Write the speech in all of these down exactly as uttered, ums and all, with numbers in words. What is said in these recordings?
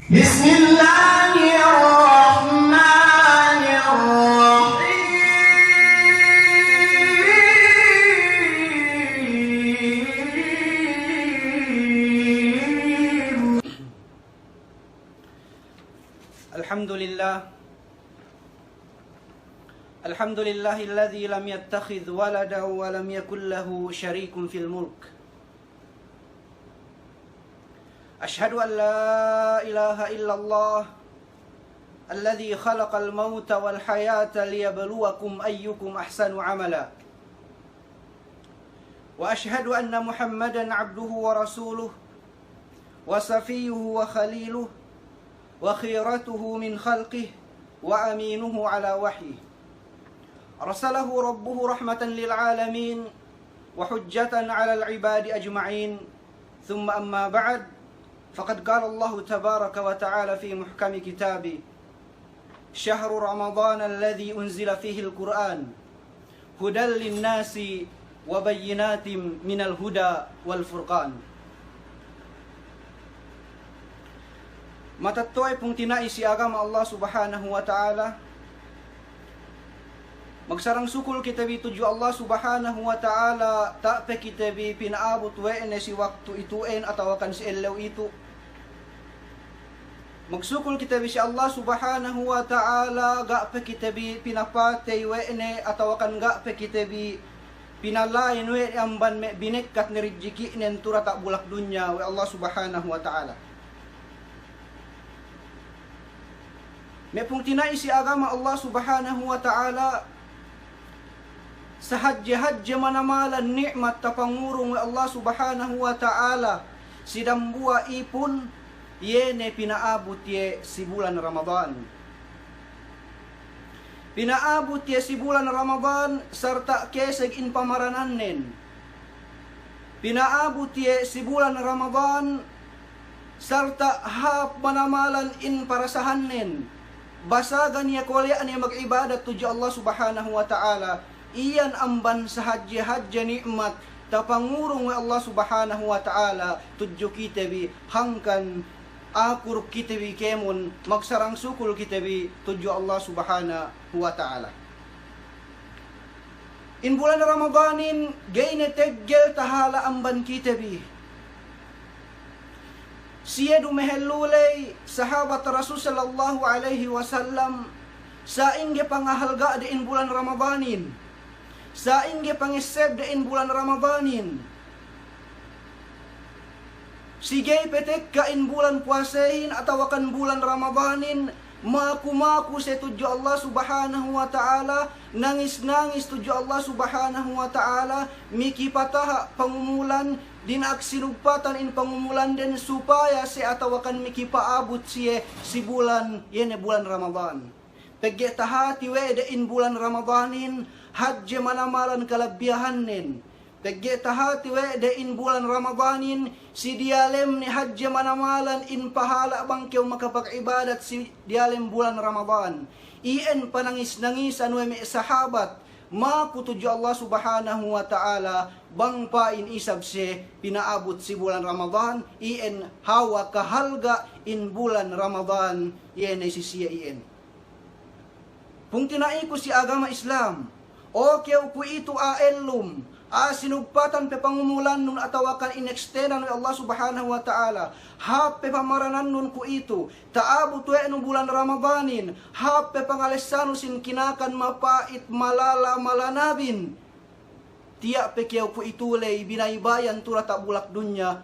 بسم الله الرحمن الرحيم. الحمد لله. الحمد لله الذي لم يتخذ ولدا ولم يكن له شريك في الملك. أشهد أن لا إله إلا الله الذي خلق الموت والحياة ليبلوكم أيكم أحسن عملا. وأشهد أن محمدا عبده ورسوله وصفيه وخليله وخيرته من خلقه وأمينه على وحيه. أرسله ربه رحمة للعالمين وحجة على العباد أجمعين. ثم أما بعد، فقد قال الله تبارك وتعالى في محكم كتابه: شهر رمضان الذي أنزل فيه القرآن هدى للناس وبينات من الهدى والفرقان. Matetto'e pungtina'i si agama Allah Subhanahu wa Ta'ala, magsarang sukul kite bi tudju Allah Subhanahu wa Ta'ala, ga' pe kite bi pina'abut we' ne si waktu itu'en atawakan si ellew itu'. Magsukul kite bi si Allah Subhanahu wa Ta'ala, ga' pe kite bi pinapatey we' ne atawakan ga' pe kite bi pinalain we' ne amban me' binekkat ne ridjiki'nen tu diyata' bulak dunya we' Allah Subhanahu wa Ta'ala. Me' pungtina'i si agama Allah Subhanahu wa Ta'ala, sahadje-hadje manamalan ni'mat tapangurung we' Allah Subhanahu wa Ta'ala si dambuwa' ipun, iye ne pina'abut iye si bulan Ramadan. Pina'abut iye si bulan Ramadan sarta' keseg in pamaranannen. Pina'abut iye si bulan Ramadan sarta' hāp manamalan in parasahannen. Basagan iye kuwe' iye ne mag'ibadat tudju Allah Subhanahu wa Ta'ala. Iyan amban sahadje-hadje ni'mat tapangurung we' Allah Subhanahu wa Ta'ala tudju kite bi, hangkan akur kite bi kēmon, magsarang sukul kite bi tudju Allah Subhanahu wa Ta'ala. In bulan Ramadanin ga'i ne teggel tahala' amban kite bi. Siye du mahallu ley sahabat Rasul sallallahu alaihi wasallam, sa'ingge pangahalga'de in bulan Ramadanin, sa'ingge pangessebde in bulan Ramadanin. Si ga'i pe tekka in bulan puwasehin atawakan bulan Ramadanin, maku-maku siye tudju Allah Subhanahu wa Ta'ala, nangis-nangis tudju Allah Subhanahu wa Ta'ala, mikipataha' pangumulan, dina'ak sinugpatan in pangumulanden supaya siye atawakan mikipa'abut siye si bulan, iye ne bulan Ramadan. Pegge' tahati we' de in bulan Ramadanin, hadje manamalan kalabbiyahannen. Pegge' tahati we' de in bulan Ramadanin, si diyalemne hadje manamalan in pahala' bang kew makapag'ibadat si diyalem bulan Ramadan. Iyan panangis-nangisan we' me' sahabat, maku tudju Allah Subhanahu wa Ta'ala, bang pa'in isab siye pina'abut si bulan Ramadan, iyan hawal kahalga' in bulan Ramadan, iye ne si siye iyan. Pungtina'iku si agama Islam, o kew kuwe'itu a'a ellum, a'a sinugpatan pe pangumulannun atawakan inekstenan we' Allah Subhanahu wa Ta'ala, hāp pe pamaranannun kuwe'itu, ta'abut we' nu bulan Ramadanin, hāp pe pangalessanu sin kinakan mapa'it, malala, malanabin. Tiya' pe kew kuwe'itu ley binaybayan tu diyata' bulak dunya,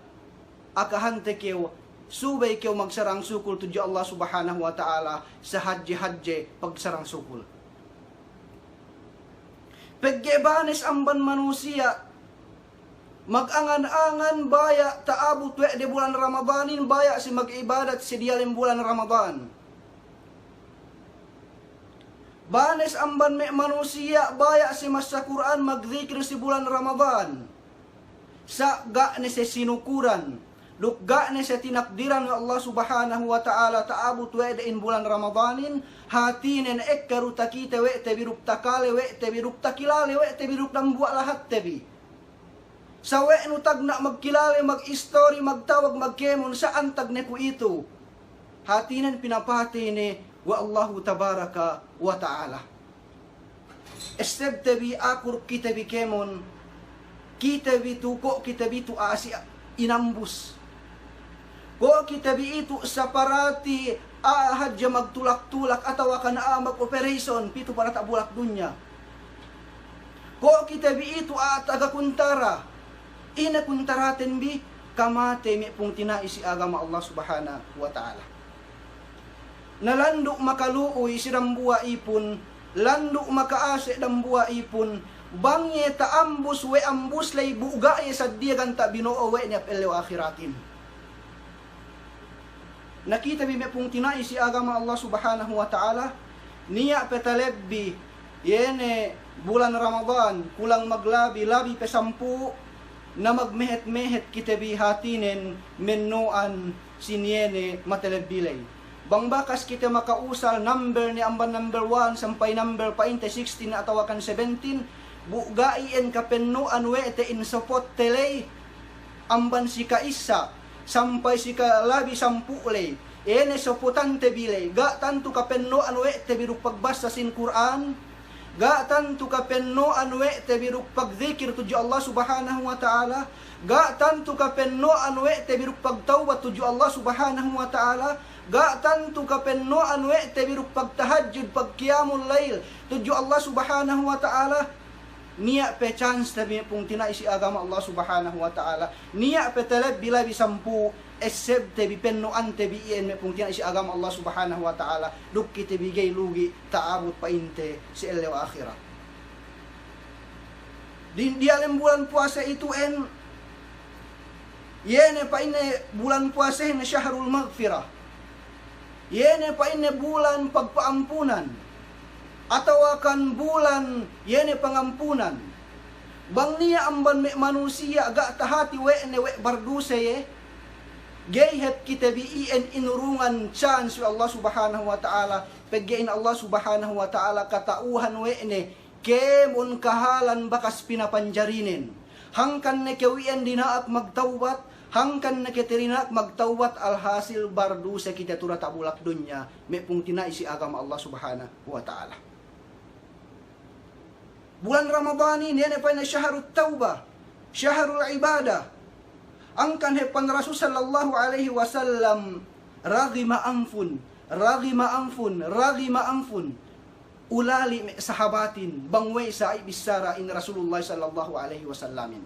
akahante kew, subey kew magsarang sukul tudju Allah Subhanahu wa Ta'ala, sahadje-hadje pagsarang sukul. Pegge' banes amban manusiya' magangan-angan baya' ta'abut we' de bulan Ramadanin, baya' siye mag'ibadat si diyalem bulan Ramadan. Banes amban me' manusiya' baya' siye massa Kur'an, magdikil si bulan Ramadan. Sa' ga' ne siye sinukuran, duk ga' ne siye tinakdiran we' Allah Subhanahu wa Ta'ala ta'abut we' de in bulan Ramadanin, hātinen ekka du takite we' te bi duk takale we' te bi duk takilale we' te bi duk dambuwa' lahatte bi. Sa' we' nu tagna' magkilale, magistori, magtawag, magkēmon, sa' antag ne kuwe'itu. Hātinen pinapatey ne we' Allahu Tabaraka wa Ta'ala. Essebte bi aku duk kite bi kēmon, kite bi tu, ko' kite bi tu a'a si inambus. Ko' kite bi itu saparati a'a hadja magtulak-tulak atawa kan a'a mag-operation pitu parata' bulak dunya. Ko' kite bi itu a'a taga kuntara. Ine kuntaraten bi? Kamatey me' pungtina'i si agama Allah Subhanahu wa Ta'ala. Na landu' makalu'uy si dambuwa' ipun, landu' maka'ase' dambuwa' ipun, bang iye ta'ambus we' ambus ley bu ga' iye saddiya ganta' bino'o we' ne hap ellew ahiratin. Na kite bi me' pungtina'i si agama Allah Subhanahu wa Ta'ala, niya' pe talebbi, iye ne bulan Ramadan, kulang maglabi, labi pe sampū', na magmehet-mehet kite bi hātinen menno'an sin iye ne matelebbi ley. Bang bakas kite maka'usal number ne amban number one sampay number pa'inte sixteen atawa kan seventeen, bu ga' iyan kapenno'an we' te in sopotte ley, amban si ka'issa sampay si kalabi sampū' ley, iye ne sopotante bi ley, ga' tantu kapenno'an we' te bi duk pagbassa sin Kur'an, ga' tantu kapenno'an we' te bi duk pagdikir tudju Allah Subhanahu wa Ta'ala, ga' tantu kapenno'an we' te bi duk pagtawbat tudju Allah Subhanahu wa Ta'ala, ga' tantu kapenno'an we' te bi duk pagtahajjud, pagkiyamul layl tudju Allah Subhanahu wa Ta'ala. Niya' pe chance te bi me' pungtina'i si agama Allah Subhanahu wa Ta'ala. Niya' pe talebbi labi sampū', essebte bi, penno'ante bi iyan me' pungtina'i si agama Allah Subhanahu wa Ta'ala. Duk kite bi ga'i lugi' ta'abut pa'inte si ellew ahirat. Di, diyalem bulan puwase itu'en, iye ne pa'inne bulan puwasehin shahrul maghfirah. Iye ne pa'inne bulan pagpa'ampunan. Atawa kan bulan iye ne pangampunan. Bang niya' amban me' manusiya' ga' tahati we' ne we' barduse iye, ga'i hep kite bi iyan inurungan chance we' Allah Subhanahu wa Ta'ala, pegge' in Allah Subhanahu wa Ta'ala kata'uhan we' ne kēmon kahalan bakas pinapanjarinen. Hangkan ne kew iyan dina'ak magtawbat, hangkan ne kite dina'ak magtawbat, alhasil barduse kite tu diyata' bulak dunya, me' pungtina'i si agama Allah Subhanahu wa Ta'ala. Bulan Ramadanin, iye ne pa'inne shahrut tawbah, shahrul ibadah. Hangkan hep pa'in Rasul sallallahu alaihi wasallam, raghima anfun, raghima anfun, raghima anfun. Ulali' me' sahabatin, bang we' sa' i bissara in Rasulullah sallallahu alaihi wasallamin.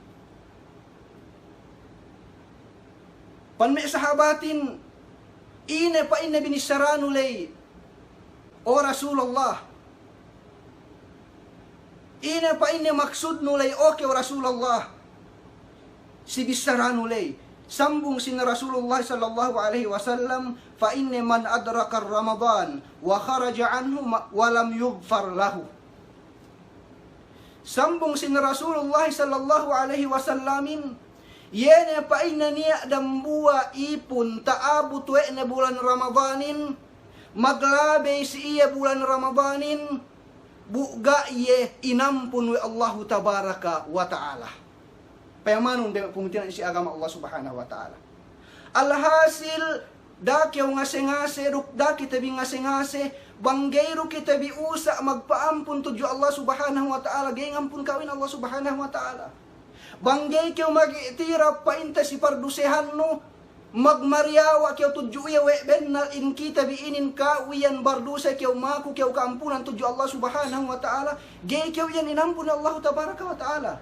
Pa'in me' sahabatin, ine pa'inne binissaranu ley, o Rasulullah? Ine pa'inne maksudnu ley, o kew Rasulullah, si bissaranu ley? Sambung sin Rasulullah sallallahu alaihi wasallam, pa'inne, man adraka Ramadan wa kharaja anhu ma-, wa lam yughfar lahu. Sambung sin Rasulullah sallallahu alaihi wasallamin, iye ne pa'inne niya' dambuwa' ipun ta'abut we' ne bulan Ramadanin, maglabey si iye bulan Ramadanin, bu ga' iye inampun we' Allahu Tabaraka wa Ta'ala. Payamanun be me' pungtina'i si agama Allah Subhanahu wa Ta'ala. Alhasil, da'a kew ngase-ngase, duk da'a kite bi ngase-ngase, bang ga'i du kite bi usa' magpa'ampun tudju Allah Subhanahu wa Ta'ala, ga'i ngampun ka'u in Allah Subhanahu wa Ta'ala. Bang ga'i kew mag'i'tirap pa'inte si pardusehannu, magmariyawa' kew tudju iye we' bennal in kite bi inin ka'u iyan barduse, kew maku kew ka'ampunan tudju Allah Subhanahu wa Ta'ala, ga'i kew iyan inampun Allahu Tabaraka wa Ta'ala.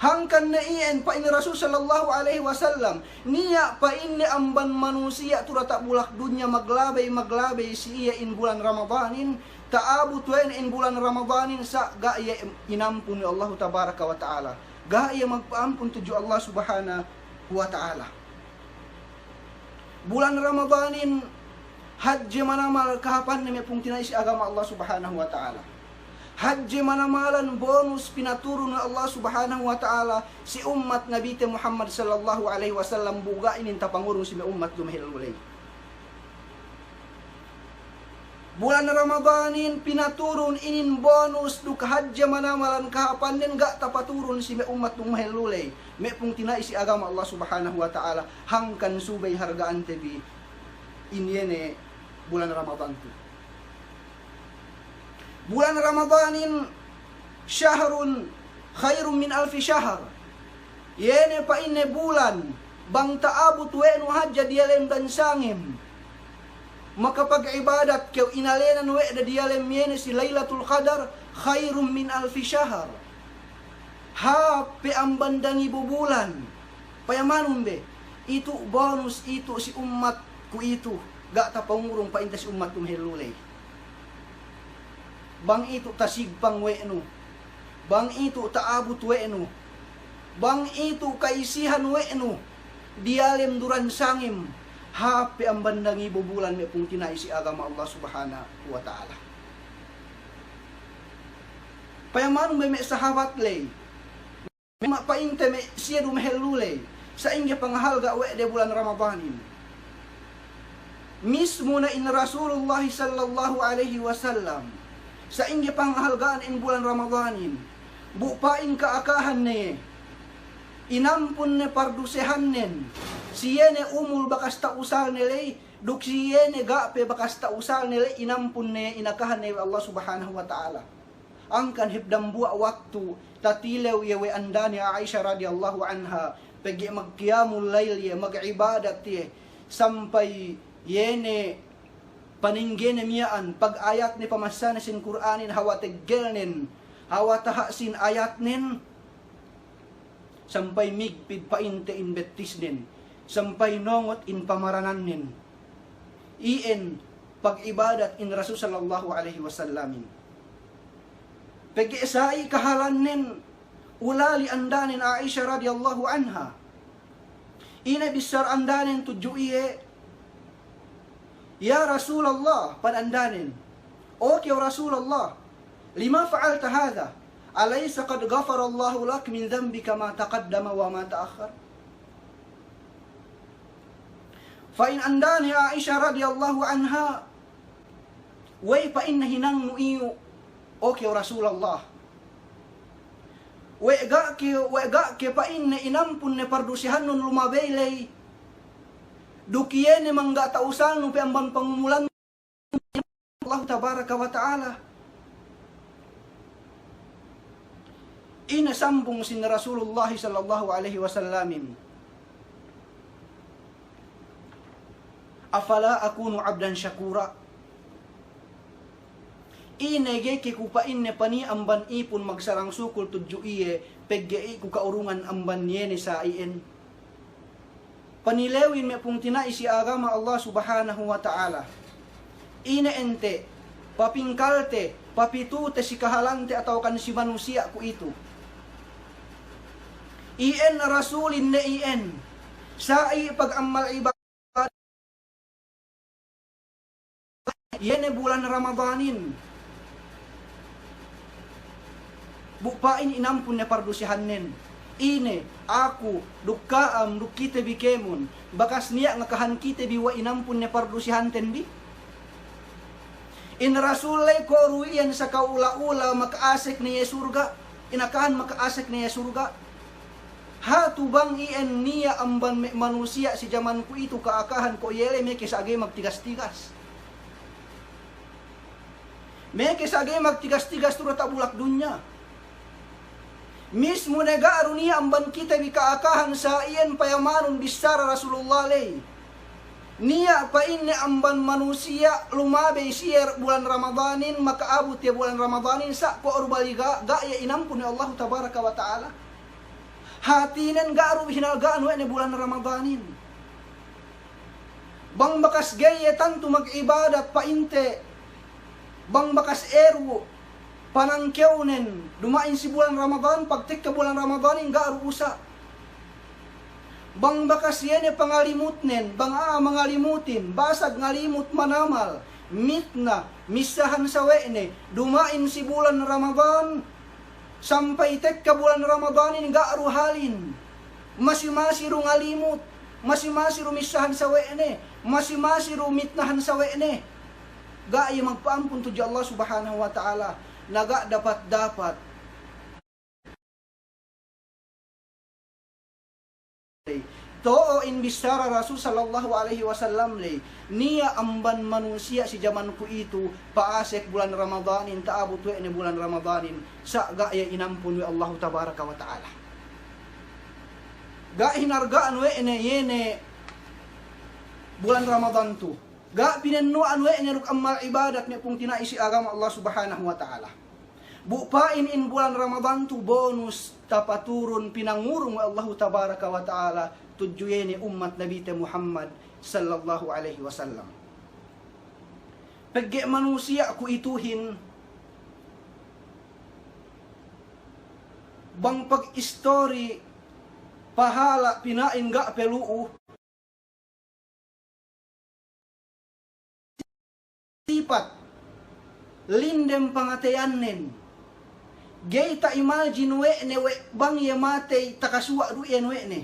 Hangkan ne iyan pa'in Rasul sallallahu alaihi wasallam, niya' pa'inne amban manusiya' tu diyata' bulak dunya maglabey, maglabey si iye in bulan Ramadanin, ta'abut we' ne in bulan Ramadanin sa' ga' iye inampun we' Allahu Tabaraka wa Ta'ala. Ga' iye magpa'ampun tudju Allah Subhanahu wa Ta'ala. Bulan Ramadanin, hadje manamal kahāpanne me' pungtina'i si agama Allah Subhanahu wa Ta'ala. Hadje manamalan bonus pinaturun we' Allah Subhanahu wa Ta'ala si ummat Nabite Muhammad sallallahu alaihi wasallam, bu ga' inin tapangurung si me' ummat dumahil uley. Bulan Ramadanin pinaturun inin bonus duk hadje manamalan kahāpannen ga' tapaturun si me' ummat duk mahellu ley, me' pungtina'i si agama Allah Subhanahu wa Ta'ala, hangkan subey harga'ante bi in iye ne bulan Ramadan tu. Bulan Ramadanin shahrun khairun min alfi shahr. Iye ne pa'inne bulan, bang ta'abut we' nu hadja diyalem dan sangem makapag'ibadat kew, inalenan we' de diyalem iye ne si Laylatul Qadar, khairun min alfi shahr. Hāp pe amban dangibu bulan. Payamanun be, itu' bonus itu' si ummat ku itu', ga' tapangurung pa'inte si ummat duk mahellu ley. Bang itu' tasigpang we' nu, bang itu' ta'abut we' nu, bang itu' ka'isihan we' nu diyalem duran sangem, hāp pe amban dangibu bulan me' pungtina'i si agama Allah Subhanahu wa Ta'ala. Payamanun be me' sahabat ley, me' ma-, pa'inte me' siye du mahellu ley, sa'ingge pangahalga' we' de bulan Ramadanin. Mismu ne in Rasulullah sallallahu alaihi wasallam, sa'ingge pangahalga'an in bulan Ramadanin, bu pa'in ka'akahan ne, inampun ne pardusehannen, si iye ne umul bakas ta'usal ne ley, duk si iye ne ga' pe bakas ta'usal ne ley, inampun ne, inakahan ne we' Allah Subhanahu wa Ta'ala. Hangkan hep dambuwa' waktu tatilew iye we' andane Aisha radiyallahu anha, pegge' magkiyamul layl iye, mag'ibadat iye, sampay iye ne paningge ne miya'an, pag-ayat ne pamasane sin Kur'anin, hawal teggelnen, hawal taha' sin ayatnen, sampay migpit pa'inte in bettisnen, sampay nongot in pamaranannen. Iyan pag'ibadat in Rasul sallallahu alaihi wasallamin. Pegge' sa'i kahalannen ulali' andanen Aisha radiyallahu anha. Ine bissā andanen tudju iye, "Ya Rasulallah," pa'in andanen, "O kew Rasulallah, lima fa'alta hadha? Alaysa qad ghafarallahu lak min dhanbika ma taqaddama wa ma ta'akhkhar?" Pa'in andane Aisha radiyallahu anha, "Wey," pa'inne, "hinangnu iyu', o kew Rasulallah, we' ga' ke, we' ga' ke," pa'inne, "inampun ne pardusehannun lumabey ley, duk iye ne mangga' ta'usalnu pe amban pangumulan Allahu tabaraka wa ta'ala." Ine sambung sin Rasulullah sallallahu alaihi wasallamin, "Afala akunu abdan shakura?" Ine ga'i ke ku, pa'inne, paniya' amban ipun magsarang sukul tudju iye, pegge' ga'i ku ka'urungan amban iye ne sa'i'en? Panilewin me' pungtina'i si agama Allah Subhanahu wa Ta'ala. Ine ente, papingkalte, papitute si kahalante atawakan si manusiya' kuwe'itu. Iyan Rasulin ne iyan, sa'i pag'amal ibadat iye ne bulan Ramadanin, bu pa'in inampun ne pardusehannen. Ine, aku, duk ka'am, duk kite bi kēmon, bakas niya' ngakahan kite bi we' inampun ne pardusehanten bi? In Rasul ley kuwe' du iyan saka ula-ula maka'asek ne iye surga', inakahan maka'asek ne iye surga'. Hatu bang iyan niya' amban me' manusiya' si jaman kuwe'itu ka'akahan ko' iye ley meke sa' ga'i magtigas-tigas. Meke sa' ga'i magtigas-tigas tu diyata' bulak dunya. Mismu ne ga' du niya' amban kite bi ka'akahan sa' iyan payamanun bissara Rasulullah ley. Niya' pa'inne amban manusiya' lumabey si iye bulan Ramadanin, maka'abut iye bulan Ramadanin, sa' kuwe' du baliga', ga' iye inampun we' Allahu tabaraka wa ta'ala. Hātinen ga' du hinalga'an we' ne bulan Ramadanin. Bang bakas ga'i iye tantu mag'ibadat pa'inte, bang bakas eru panangkewnen duma'in si bulan Ramadan, pagtekka bulan Ramadanin ga' du usa'. Bang bakas iye ne pangalimutnen, bang a'a mangalimutin, basag ngalimut manamal, mitna, missahan sawe'ne, duma'in si bulan Ramadan, sampay tekka bulan Ramadanin ga' du halin. Masi-masi du ngalimut, masi-masi du missahan sawe'ne, masi-masi du mitnahan sawe'ne. Ga' iye magpa'ampun tudju Allah Subhanahu wa Ta'ala, na ga' dapat-dapat. To'o in bissara Rasul sallallahu alaihi wasallam ley, niya' amban manusiya' si jaman kuwe'itu, pa'asek bulan Ramadanin, ta'abut we' ne bulan Ramadanin, sa' ga' iye inampun we' Allahu Tabaraka wa Ta'ala. Ga' hinarga'an we' ne iye ne bulan Ramadan tu. Ga' pinennu'an we' ne duk amal ibadat me' pungtina'i si agama Allah Subhanahu wa Ta'ala. Bu pa'in in bulan Ramadan tu bonus tapaturun pinangurung we' Allahu Tabaraka wa Ta'ala tudju iye ne ummat Nabite Muhammad sallallahu alaihi wasallam. Pegge' manusiya' kuwe'ituhin bang pag-istori pahala' pina'in ga' pe lu'u, sipat lindem pangateyannen. Ga'i ta-imagine we' ne we' bang iye matey takasuwa' du iyan we' ne.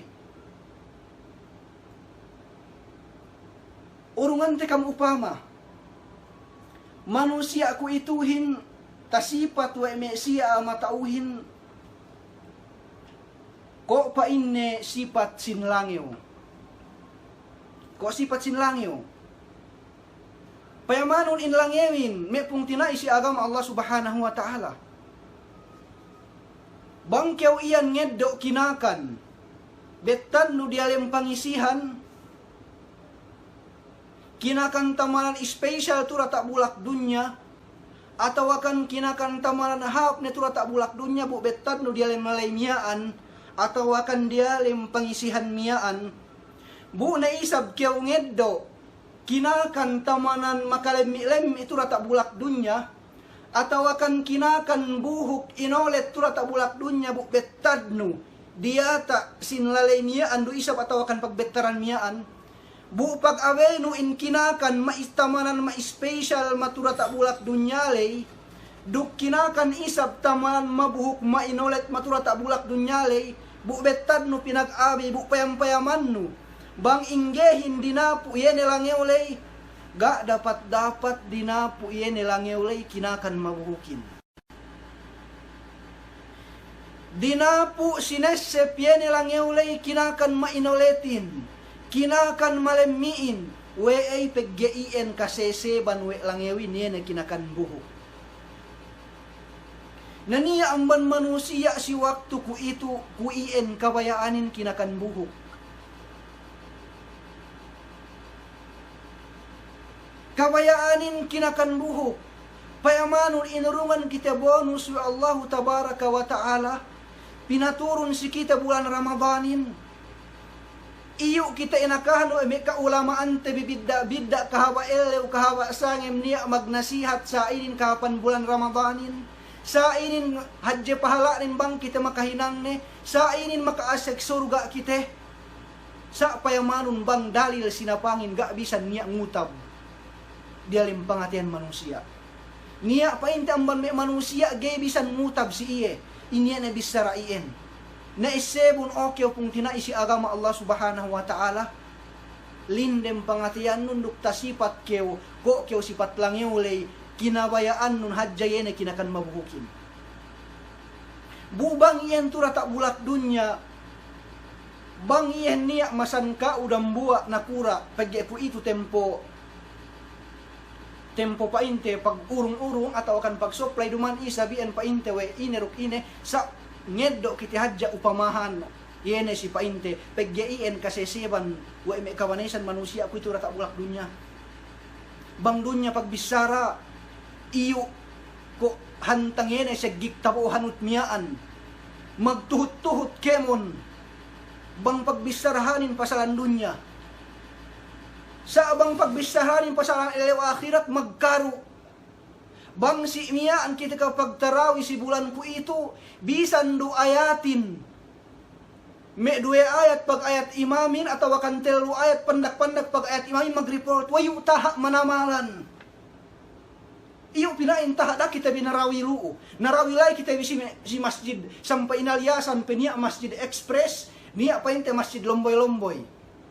Urungante kam upama manusiya' kuwe'ituhin tasipat we' me' siye a'a mata'uhin, ko' pa'inne sipat sin langew. Ko' sipat sin langew. Payamanun in langewin, me' pungtina'i si agama Allah Subhanahu wa Ta'ala. Bang kew iyan ngeddo' kinakan, bettadnu diyalem pangisihan, kinakan tamanan special tu diyata' bulak dunya, atawakan kinakan tamanan hāp ne tu diyata' bulak dunya, bu bettadnu diyalem laley miya'an, atawakan diyalem pangisihan miya'an, bu ne isab kew ngeddo' kinakan tamanan makalemmi'-lemmi' tu diyata' bulak dunya, atawakan kinakan buhuk inolet tu diyata' bulak dunya, bu bettadnu diyata' sin laley miya'an du isab atawakan pagbettaran miya'an. Bu pag-abeynu in kinakan ma-, tamanan ma-special ma tu diyata' bulak dunya ley, duk kinakan isab tamanan mabuhuk ma-inolet ma tu diyata' bulak dunya ley, bu bettadnu pinag-abey, bu payam-payamannu. Bang inggehin dinapu' iye ne langew ley, ga' dapat-dapat dinapu' iye ne langew ley kinakan mabuhukin. Dinapu' sinessep iye ne langew ley kinakan ma'inoletin, kinakan malemmi'in, we'ey pegge' iyan kaseseban we' langewin iye ne kinakan buhuk. Na niya' amban manusiya' si waktu kuwe'itu, kuwe' iyan kabaya'anin kinakan buhuk. Kabaya'anin kinakan buhuk. Payamanun inurungan kite bonus we' Allahu Tabaraka wa Ta'ala, pinaturun si kite bulan Ramadanin. Iyu' kite inakahan we' me' ka'ulama'ante bibidda'-bidda', kahaba' ellew, kahaba' sangem, niya' magnasihat sa' inin kahāpan bulan Ramadanin, sa' inin hadje pahala'nen bang kite makahinangne, sa' inin maka'asek surga' kite. Sa' payamanun bang dalil sinapangin ga' bisan niya' ngutab diyalem pangateyan manusiya'. Niya' pa'inte amban me' manusiya' ga'i bisan ngutab si iye, iniye ne bissara iyan. Na essebun, o kew pungtina'i si agama Allah Subhanahu wa Ta'ala, lindem pangateyannun duk tasipat kew, ko' kew sipat langew ley, kinabaya'annun hadja iye ne kinakan mabuhukin. Bu bang iyan tu diyata' bulak dunya, bang iyan niya' masan ka'u dambuwa' nakura', pegge' kuwe'itu tempo, tempo pa'inte pagurung-urung atawakan pagsupply, duma'in isab iyan pa'inte we' ine duk ine, sa' ngeddo' kite hadja upamahan, iye ne si pa'inte, pegge' iyan kaseseban we' me' kabanesan manusiya' kuwe'itu diyata' bulak dunya. Bang dunya pagbissara, iyu' ko' hantang iye ne seggik tabo'o hanut miya'an, magtuhut-tuhut kēmon bang pagbissarahanin pasalan dunya. Sa' bang pagbissarahanin pasalan ellew ahirat, magkaru'. Bang si' miya'an kite kapagtarawi si bulan kuwe'itu, bisan du ayatin, me' duwe ayat pag ayat imamin, atawakan tellu ayat pandak-pandak pag ayat imamin, magreport, we'ey iyu' taha' manamalan. Iyu' pina'in taha' da'a kite bi narawi lu'u. Narawi la'i kite bi si me-, si masjid, sampay inaliyasan pe niya' Masjid Express, niya' pa'inte masjid lomboy-lomboy.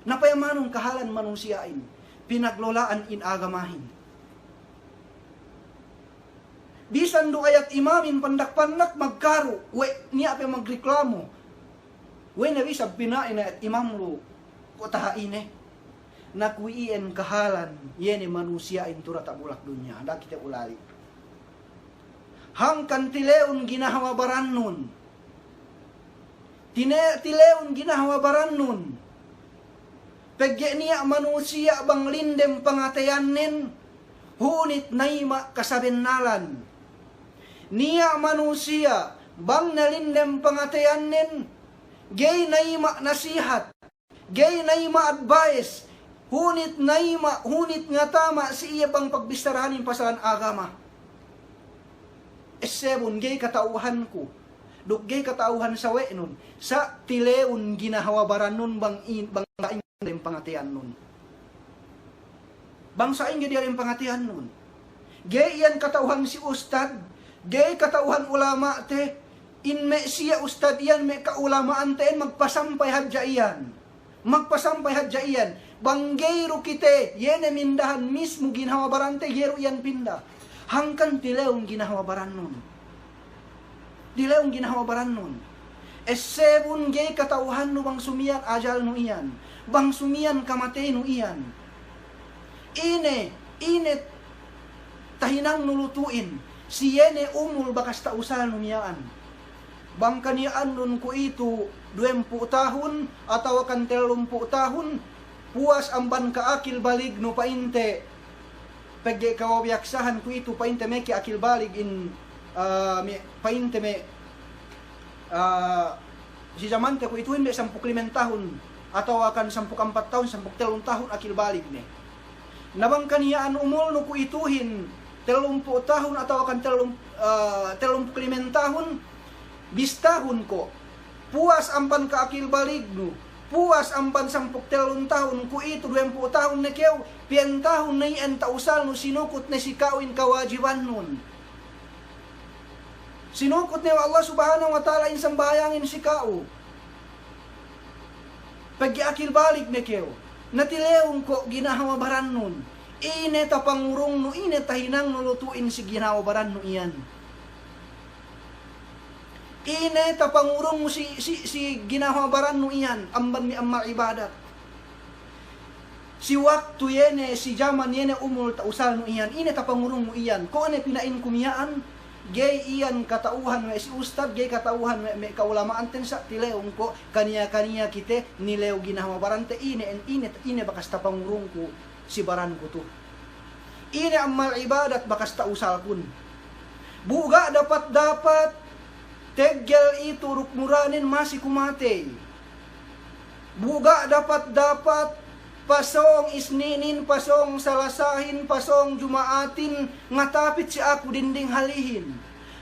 Na payamanun kahalan manusiya'in, pinaglola'an in agamahin. Bisan du ayat imamin pandak-pandak magkaru', we' niya' pe magreklamu. We' ne bisan pina'in ayat imam lu, ko' taha' ine. Na kuwe' iyan kahalan, iye ne manusiya'in tu diyata' bulak dunya, da'a kite ulali'. Hangkan tilewun ginahawa barannun. Tine-, tilewun ginahawa barannun. Pegge' niya' manusiya' bang lindem pangateyannen, hunit nayima' kasabennalan. Niya' manusiya' bang ne lindem pangateyannen, ga'i nayima' nasihat, ga'i nayima' advice, hunit nayima', hunit ngatama' si iye bang pagbissarahanin pasalan agama. Essebun ga'i kata'uhanku, duk ga'i kata'uhan sawe'nun, sa' tilewun ginahawa barannun bang in-, bang sa'ingge diyalem pangateyannun. Bang sa'ingge diyalem pangateyannun. Ga'i iyan kata'uhan si ustad, ga'i kata'uhan ulama'te, in me' siye ustad iyan me' ka'ulama'ante'en magpasampay hadja iyan. Magpasampay hadja iyan. Bang ga'i du kite, iye ne mindahan mismu ginahawa barante, ga'i du iyan pinda. Hangkan tilewun ginahawa barannun. Tilewun ginahawa barannun. Essebun ga'i kata'uhannu bang sumiyan ajalnu iyan. Bang sumiyan kamateynu iyan. Ine, ine tahinangnu lutu'in, si iye ne umul bakas ta'usalnu miya'an. Bang kaniya'annun kuwe'itu duwempū' tahun, atawa kan tellumpū' tahun, puwas amban ka'akil balignu pa'inte, pegge' kawabiyaksahan kuwe'itu pa'inte meke akil balig in, ah, me', pa'inte me', ah, si jamante kuwe'ituhin me' sampū' limen tahun, atawa kan sampū' ampat tahun, sampū' tellun tahun akil balig ne. Na bang kaniya'an umulnu kuwe'ituhin tellumpū' tahun atawa kan tellum-, ah, tellumpū' limen tahun, bistahun ko'. Puwas amban ka'akil balignu, puwas amban sampū' tellun tahun, kuwe'itu duwempū' tahun ne kew, piyen tahun ne iyan ta'usalnu sinukut ne si ka'u in kawajibannun. Sinukut ne we' Allah Subhanahu wa Ta'ala in sambahayangin si ka'u. Pegge' akil balig ne kew. Na tilewun ko' ginahawa barannun. Ine tapangurungnu, ine tahinangnu lutu'in si ginahawa barannu iyan. Ine tapangurungnu si, si, si ginahawa barannu iyan, amban me' ammal ibadat. Si waktu iye ne, si jaman iye ne umul ta'usalnu iyan, ine tapangurungnu iyan, ko' ne pina'inku miya'an, ga'i iyan kata'uhan we' si ustad, ga'i kata'uhan we' me' ka'ulama'anten sa' tilewun ko' kaniya-kaniya kite nilew ginahawa barante, ine, ine, ine bakas tapangurungku si baranku tu. Ine ammal ibadat bakas ta'usalkun. Bu ga' dapat-dapat, teggel itu duk muranen masi kumatey. Bu ga' dapat-dapat, pasōng Isninin, pasōng Salasahin, pasōng Juma'atin, ngatapit si aku dinding halihin.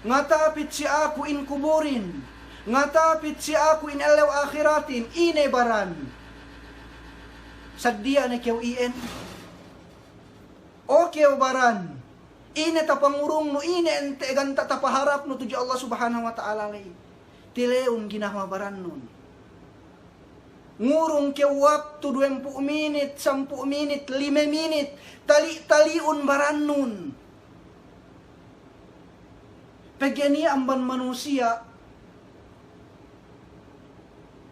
Ngatapit si aku in kuburin. Ngatapit si aku in ellew ahiratin. Ine baran? Saddiya ne kew iyan. O kew baran, ine tapangurungnu, ine ente' ganta' tapaharapnu tudju Allah Subhanahu wa Ta'ala ley. Tilewun ginahawa barannun. Ngurung kew waktu duwempū' minit, sampū' minit, lime minit, tali'-tali'un barannun. Pegge' niya' amban manusiya',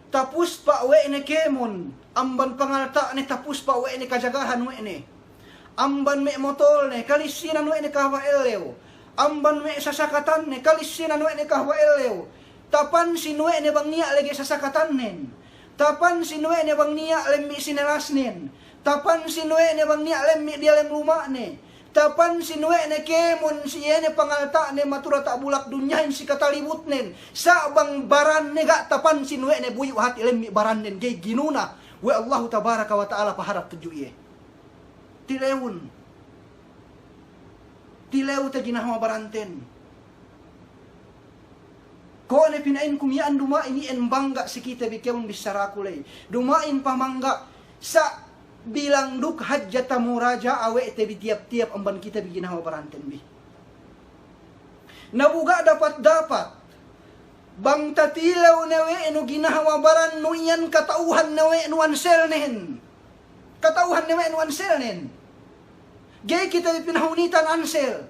tapuspa' we' ne kēmon, amban pangalta'ne tapuspa' we' ne kajagahan we' ne. Amban me' motolne, kalissinan we' ne kahaba' ellew. Amban me' sasakatanne, kalissinan we' ne kahaba' ellew. Tapansin we' ne bang niya' lege' sasakatannen. Tapansin we' ne bang niya' lemmi' sinelasnen. Tapansin we' ne bang niya' lemmi' diyalem luma'ne. Tapansin we' ne kēmon si iye ne pangalta'ne matu diyata' bulak dunyahin si katalibutnen. Sa' bang baranne ga' tapansin we' ne, buyu' hati' lemmi' barannen, ga'i ginuna we' Allahu Tabaraka wa Ta'ala paharap tudju iye. Tilewun. Tilew te ginahawa baranten. Ko' ne pina'inku miya'an, duma'in iyan bangga' si kite bi kēmon bissaraku ley. Duma'in pamangga' sa' bilang duk hadja tamuraja'a we' te bi tiyap-tiyap amban kite bi ginahawa baranten bi. Na bu ga' dapat-dapat, bang tatilew ne we' nu ginahawa barannu iyan, kata'uhan ne we' nu anselnen. Kata'uhan ne we' nu anselnen. Ga'i kite bi pinahunitan ansel.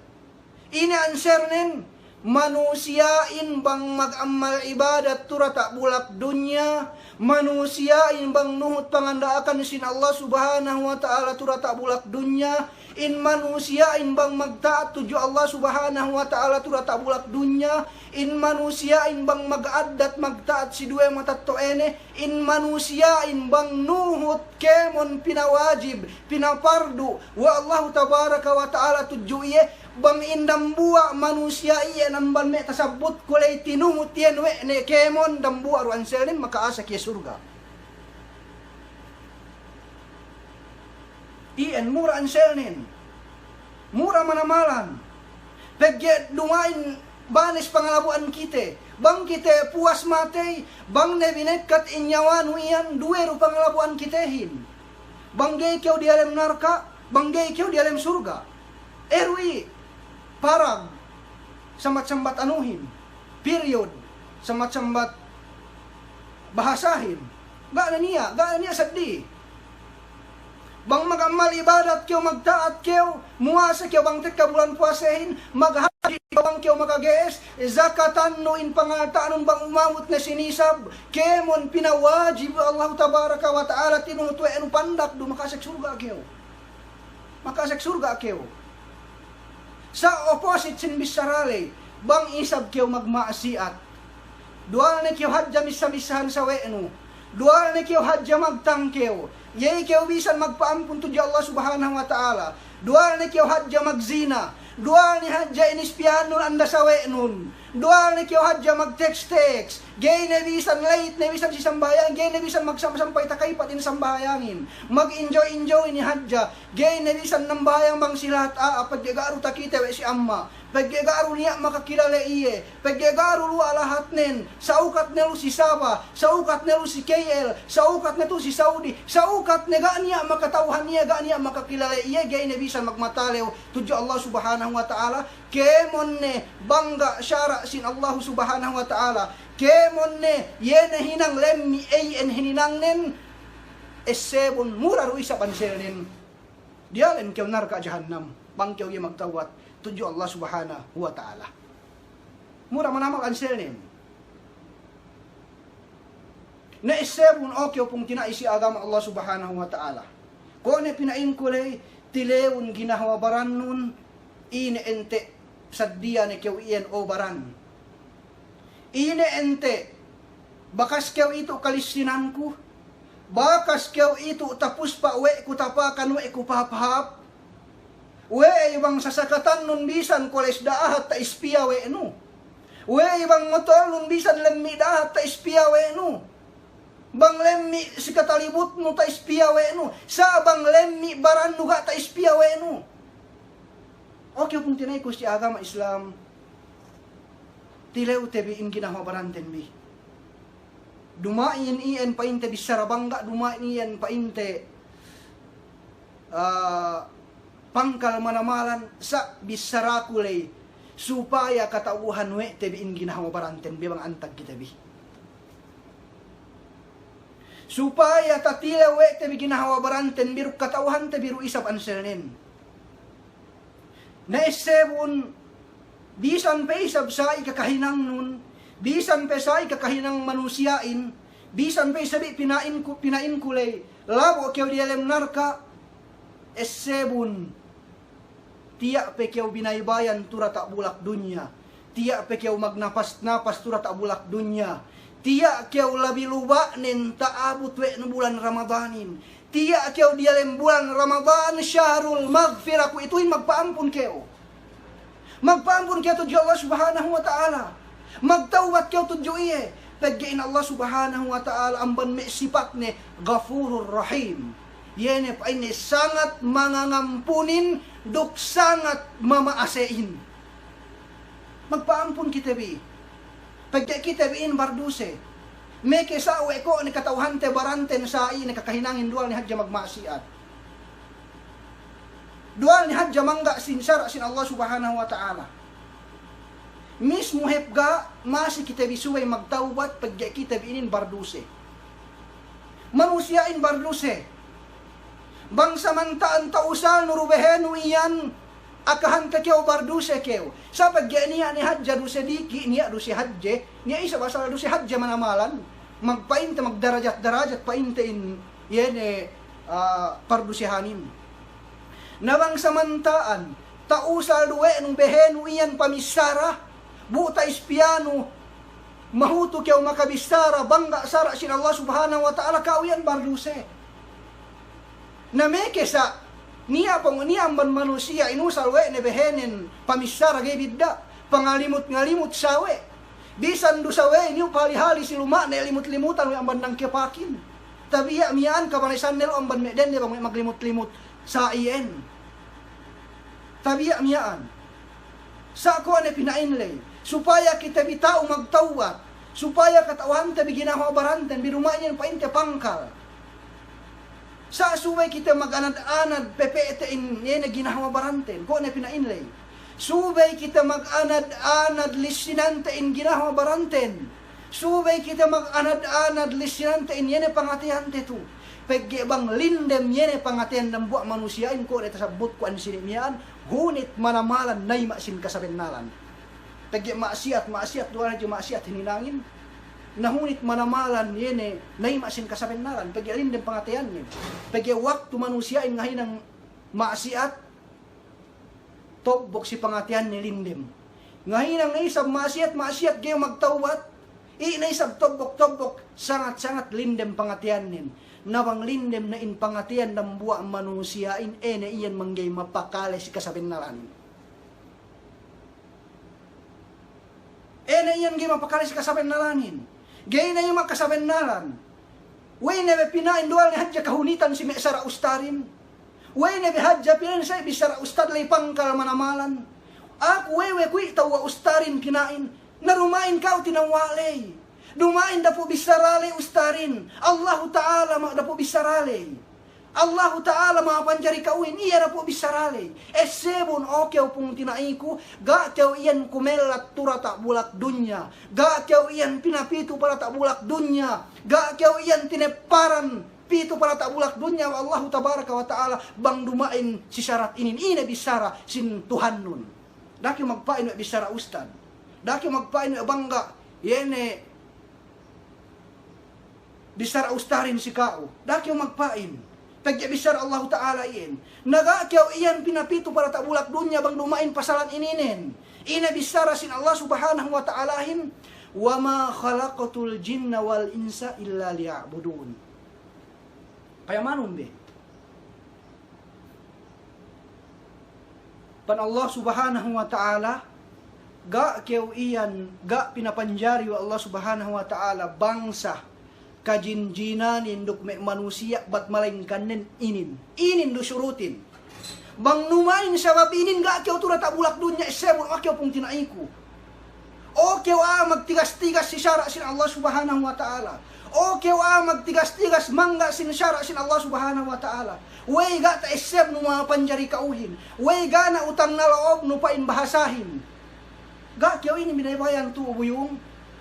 Ine answernen, manusiya'in bang mag'ammal ibadat tu diyata' bulak dunya, manusiya'in bang nuhut panganda'akan sin Allah Subhanahu wa Ta'ala tu diyata' bulak dunya, in manusiya'in bang magta'at tudju Allah Subhanahu wa Ta'ala tu diyata' bulak dunya, in manusiya'in bang mag'addat magta'at si duwe matetto'ane, in manusiya'in bang nuhut kēmon pinawajib, pinapardu we' Allahu Tabaraka wa Ta'ala tudju iye, bang in dambuwa' manusiya' iye amban me' tasabbutku ley tinuhut iyan we' ne kēmon dambuwa' du answernen maka'asek iye surga'. Iyan mura answernen. Mura manamalan. Pegge' duma'in banes pangalabu'an kite. Bang kite puwas matey, bang ne binekkat in nyawanu iyan, duwe du pangalabu'an kitehin. Bang ga'i kew diyalem narka', bang ga'i kew diyalem surga'. Eru i' parag, sambat-sambat anuhin, period, sambat-sambat bahasahin. Ga' ne niya', ga' ne niya' seddi. Bang mag'ammal ibadat kew, magta'at kew, muwase kew bang tekka bulan puwasehin, maghadji kew bang kew makage'es, zakatannu in pangalta'nun bang umabut ne si nisab, kēmon pinawajib Allahu Tabaraka wa Ta'ala tinuhut we' nu pandak du maka'asek surga' kew. Maka'asek surga' kew. Sa' opposite sin bissara ley, bang isab kew magma'asiyat. Duwal ne kew hadja missa-missahan sawe'nu. Duwal ne kew hadja magtangkew. Ga'i kew bisan magpa'ampun tudju Allah Subhanahu wa Ta'ala. Duwal ne kew hadja magzina. Duwal ne hadja inispiyahannun anda sawe'nun. Duwal ne kew hadja magteks-teks. Ga'i ne bisan late ne bisan si sambahayang, ga'i ne bisan magsam-sampay takaypat in sambahayangin. Mag-enjoy-enjoy ne hadja. Ga'i ne bisan nambahayang bang si lahat a'a, pegge' ga' du takite we' si amma'. Pegge' ga' du niya' makakilale iye. Pegge' ga' du luwa' lahatnen. Sa'ukat ne lu si Sabah, sa'ukat ne lu si K L, sa'ukat ne tu si Saudi, sa'ukat ne ga' niya' makata'uhan iye, ga' niya' makakilale iye, ga'i ne bisan magmatalew tudju Allah Subhanahu wa Ta'ala. Kēmon ne bang ga' sara' sin Allahu Subhanahu wa Ta'ala. Kēmon ne iye ne hinang lemmi' iyan hininangnen. Essebun mura du isab answernen. Diyalem kew narka' jahannam, bang kew ga'i magtawbat tudju Allah Subhanahu wa Ta'ala. Mura manamal answernen. Na essebun, o kew pungtina'i si agama Allah Subhanahu wa Ta'ala. Kuwe' ne pina'inku ley, tilewun ginhawa barannun, ine ente' saddiya ne kew iyan o baran. Ine ente', bakas kew itu' kalissinanku, bakas kew itu' tapuspa' we' ku tapakan we' ku pahāp-hāp, we'ey bang sasakatannun bisan koles da'ahat ta'ispiya we' nu, we'ey bang motornun bisan lemmi' da'ahat ta'ispiya we' nu, bang lemmi' si katalibutnu ta'ispiya we' nu, sa' bang lemmi' barannu ga' ta'ispiya we' nu. O kew pungtina'iku si agama Islam, tilewte bi in ginhawa baranten bi. Duma'in iyan pa'inte bissara bangga', duma'in iyan pa'inte, ah, pangkal manamalan, sa' bissaraku ley, supaya kata'uhan we' te bi in ginhawa baranten bi bang antag kite bi. Supaya tatilew we' te bi ginhawa baranten bi duk kata'uhante bi du isab answernen. Na essebun, bisan pe isab sa'i kakahinangnun, bisan pe sa'i kakahinang manusiya'in, bisan pe isab i' pina'inku, pina'inku ley, labo' kew diyalem narka', essebun, tiya' pe kew binaybayan tu diyata' bulak dunya, tiya' pe kew magnapas-napas tu diyata' bulak dunya, tiya' kew labi luba'nen ta'abut we' nu bulan Ramadanin, tiya' kew diyalem bulan Ramadan, syahrul maghfirah, kuwe'ituhin magpa'ampun kew. Magpa'ampun kew tudju Allah Subhanahu wa Ta'ala. Magtawbat kew tudju iye. Pegge' in Allah Subhanahu wa Ta'ala amban me' sipatne Ghafurur Rahim. Iye ne pa'inne sangat mangangampunin duk sangat mama'asehin. Magpa'ampun kite bi. Pegge' kite bi in barduse. Meke sa' we' ko' ne kata'uhante baranten sa'i ne kakahinangin duwal ne hadja magma'siyat. Duwal ne hadja mangga' sin sara' sin Allah Subhanahu wa Ta'ala. Mismu hep ga' masi kite bi subey magtawbat pegge' kite bi inin barduse. Manusiya'in barduse. Bang samanta'an ta'usalnu du behenu iyan, Akahante kew barduse kew. Sa' pegge' niya' ne hadja duse diki', niya' duse hadje, niya' isab asal duse hadje manamalan. Magpa'inte, magdarajat-darajat pa'inte in, iye ne, ah, pardusehanin. Na bang samanta'an, ta'usal du we' nu behenu iyan pamissara, bu ta'ispiyanu, mahutu kew makabissara, bang ga' sara' sin Allah Subhanahu wa Ta'ala, ka'u iyan barduse. Na meke sa', niya' pong-, niya' amban manusiya' inusal we' ne behenen pamissara ga'i bidda', pangalimut-ngalimut sawe'. Bisan du sawe' iniyu pahali-hali si luma'ne limut-limutan we' amban nangkepakin. Tabiya' miya'an kabalesanne lu amban me' dende bang me' maglimut-limut sa' iyan. Tabiya' miya'an. Sa' kuwe' ne pina'in ley, supaya kite bi ta'u magtawbat, supaya kata'uhante bi ginhawa baranten, bi duma'in iyan pa'inte pangkal. Sa' subey kite maganad-anad pepe'te in iye ne ginhawa baranten, kuwe' ne pina'in ley. Subey kite maganad-anad lissinante in ginhawa baranten. Subey kite maganad-anad lissinante in iye ne pangateyante tu. Pegge' bang lindem iye ne pangateyan dambuwa' manusiya'in, kuwe' ne tasabbutku ensini' miya'an, hunit manamalan nayma' sin kasabennalan. Pegge' ma'asiyat, ma'asiyat, duwa hadja ma'asiyat hininangin. Na hunit manamalan iye ne nayma' sin kasabennalan, pegge' lindem pangateyanne. Pegge' waktu manusiya'in ngahinang ma'asiyat, tobbok si pangateyanne lindem. Ngahinang ne isab ma'asiyat, ma'asiyat ga'i magtawbat, i' ne isab tobbok-tobbok, sangat-sangat lindem pangateyannen. Na bang lindem ne in pangateyan dambuwa' manusiya'in, ine iyan mangga'i mapakale si kasabennalanin. Ine iyan ga'i mapakale si kasabennalanin. Ga'i ne iyan makasabennalan. We'ey ne be pina'in duwal ne hadja kahunitan si me' sara' ustadin. We'ey ne be hadja pina'in sa' bissara ustad ley pangkal manamalan. Aku wewe kuwe' tawwa ustadin pina'in. Na duma'in ka'u tinawwa' ley. Duma'in dapu' bissara ley ustadin. Allahu Ta'ala ma' dapu' bissara ley. Allahu Ta'ala mapanjari ka'uhin, iye dapu' bissara ley. Essebun, o kew pungtina'iku, ga' kew iyan kumellat tu diyata' bulak dunya. Ga' kew iyan pinapitu pa diyata' bulak dunya. Ga' kew iyan tinepparan pitu pa diyata' bulak dunya we' Allahu Tabaraka wa Ta'ala bang duma'in si sarat inin. Ine bissara sin Tuhannun. Da'a kew magpa'in we' bissara ustad. Da'a kew magpa'in we' bang ga' iye ne bissara ustadin si ka'u, da'a kew magpa'in. Pegge' bissara Allahu Ta'ala iyan. Na ga' kew iyan pinapitu pa diyata' bulak dunya bang duma'in pasalan ininen. Ine bissara sin Allah Subhanahu wa Ta'alahin, "Wa ma khalaqtul jinna wal insa illa liya'budun." Payamanun be. Pa'in Allah Subhanahu wa Ta'ala, ga' kew iyan, ga' pinapanjari we' Allah Subhanahu wa Ta'ala bangsa kajin-jinanin duk me' manusiya' bat malaingkannen inin. Inin du surutin. Bang duma'in sabab inin ga' kew tu diyata' bulak dunya, essebun, o kew pungtina'iku. O kew a'a magtigas-tigas si sara' sin Allah Subhanahu wa Ta'ala. O kew a'a magtigas-tigas mangga' sin sara' sin Allah Subhanahu wa Ta'ala. We'ey ga' ta'essebnu mapanjari ka'uhin. We'ey ga' ne utang na lo'obnu pa'in bahasahin. Ga' kew inin binaybayan tu'u buyung.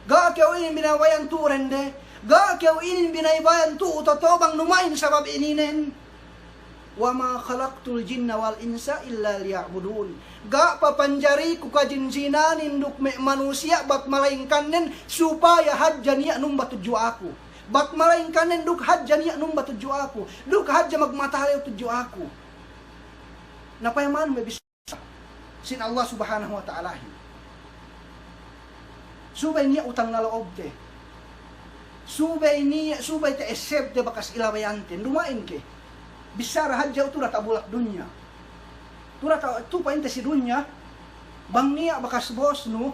Ga' kew inin binaybayan tu'u rende. Ga' kew inin binaybayan tu'u toto bang duma'in sabab ininen. "Wa ma khalaqtul jinna wal insa illa liya'budun." Ga' papanjariku kajin-jinanin duk me' manusiya' bat malaingkannen supaya hadja niya' numba tudju aku. Bat malaingkannen duk hadja niya' numba tudju aku. Duk hadja magmatalew tudju aku. Na payamanun me' bis- sin Allah Subhanahu wa Ta'alahin. Subey niya' utang na lo'obte. Subey niya', subey ta'essebte bakas ilabayanten. Duma'in ke. Bissara hadja tu diyata' bulak dunya. Tu diyata', tu pa'inte si dunya, bang niya' bakas bosnu,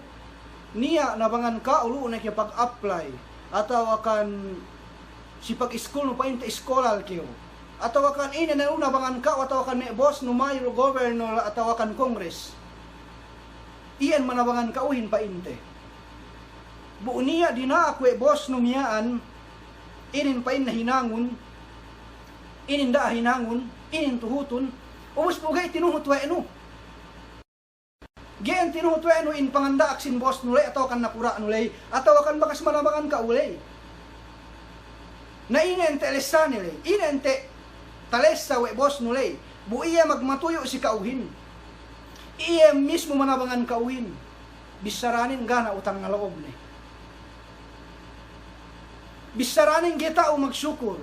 niya' nabangan ka'u lu'u ne ke pag-apply, atawa kan si pag-iskulnu pa'inte scholar kew. Atawa kan ine ne lu'u nabangan ka'u, atawa kan me' bosnu mayor, governor, atawa kan Congress. Iyan manabangan ka'uhin pa'inte. Bu niya' dina'ak we' bosnu miya'an, inin pa'inne hinangun, inin da'a hinangun, inin tuhutun, ubus bu ga'i tinuhut we' nu. Ga'i tinuhut we' nu in panganda'ak sin bosnu ley, atawa kan nakura'nu ley, atawa kan bakas manabangan ka'u ley. Na ine ente' lessane ley, ine ente' talessa we' bosnu ley, bu iye magmatuyu' si ka'uhin. Iye mismu manabangan ka'uhin, bissaranen ga' ne utang na lo'obne. Bissaranen ga'i ta'u magsukur.